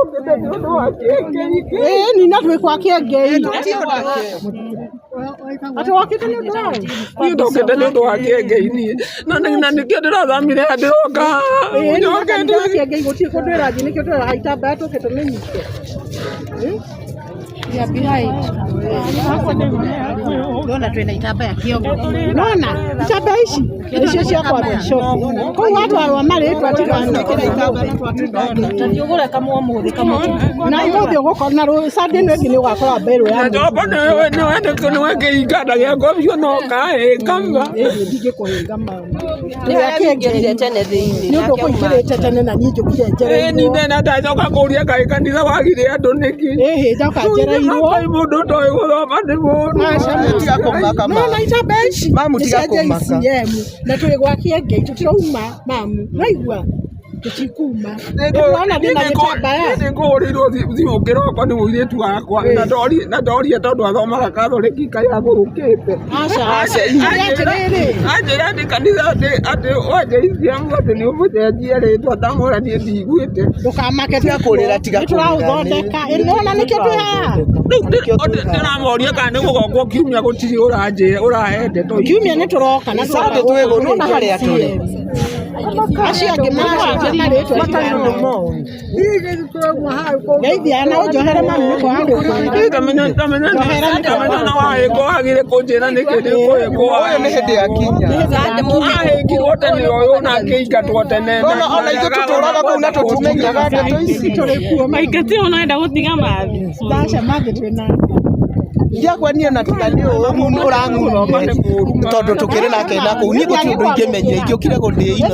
Njũkĩte nĩ ũndũ wa Kĩengei. Ĩni na twĩ kwa Kĩengei. Atĩ wokĩte nĩ ũndũ waũ? Niĩ ndokĩte nĩ ũndũ wa Kĩengei niĩ. Na nĩkĩo ndĩrathamire haha ndĩroka haha. Ĩni na Njũkĩte. kanitha wa Kĩengei gũtirĩ kũndũ ĩrathiĩ nĩkĩo tũrera itambaya tũke tũmĩnyite. Ndona twĩna itambaya kĩongo. Nona itambaya ici nĩcio cia kwa bishofu kũu watwarwo marĩtwa tiga Tathiĩ ũgũre kamwe ũmũthĩ kamũtu. Na ũmũthĩ ũgũkora na Sunday ĩno ĩngĩ nĩ ũgakora mbĩrũ ya Na njobo nĩwe kĩinganda gĩakwa biũ no kaĩnga ma. Ĩĩ ndingĩkũhĩnga mama. Nĩwe wĩingĩrire tene thĩinĩ. Nĩ ũndũ ũkũingĩrĩte tene na niĩ njũkire Ĩni njereirwo. na ndacoka kũria kaĩ kanitha wagire andũ nĩkĩ. Ĩhĩ njoka njereirwo. Kaĩ mũndũ ũtoĩ gũthoma nĩ mũũru. Aca Tiga kũmaka no na itambaya ici Mamu, nĩ tiga cia kũmaka. JCM na tũrĩ gwa Kĩengei tũtirauma mamu waigua tũtikuma. Nĩtũrona ndĩna gĩtambaya. Nĩngũhũrĩirwo thimũ kĩroko nĩ mũirĩtu wakwa na ndorie tondũ athomaga Katholiki kaĩ agũrũkĩte. Aca Nĩ atĩrĩrĩ. Anjĩra atĩ kanitha atĩ wa JCM atĩ nĩ ũmũcenjie rĩtwa ndamwĩra niĩ ndiguĩte. Ndũkamake. Tiga kũrĩra, tiga kũrĩra, Nĩtũraũthondeka. Ĩ nĩwona nĩkĩo twĩ haha. Rĩu ndĩramoria kana nĩ gũgokwo kiumia gũtirĩ ũranjĩra ũrahe ndeto ici. Kiumia nĩ tũroka na Sunday twĩ gũ- nĩwona harĩa tũrĩ? Acio angĩ maracenjia marĩtwa. Geithia na ũnjohere mami nĩ kwaga gũkwĩra. Ndamenya ndamenya ndamenya na wahĩngwo wagire kũnjĩra nĩkĩ ndĩkũhĩngwo. Ũyũ nĩ hĩndĩ akinya. Ahĩngirwo tene ũyũ na akĩingatwo tene. Ona ithuĩ tũtũraga kũu na tũtimenyaga ndeto ici. Tũrĩ kuo mami. Maingati ũnaenda gũtiga mathi. Ndaca mathi twĩna. Ndiakwa niĩ ona tiga nĩ ũru ũrang'unire tondũ tũkĩrĩ nake na kũu niĩ gũtirĩ ũndũ ingĩmenyire ingĩũkire gũndĩĩ ino.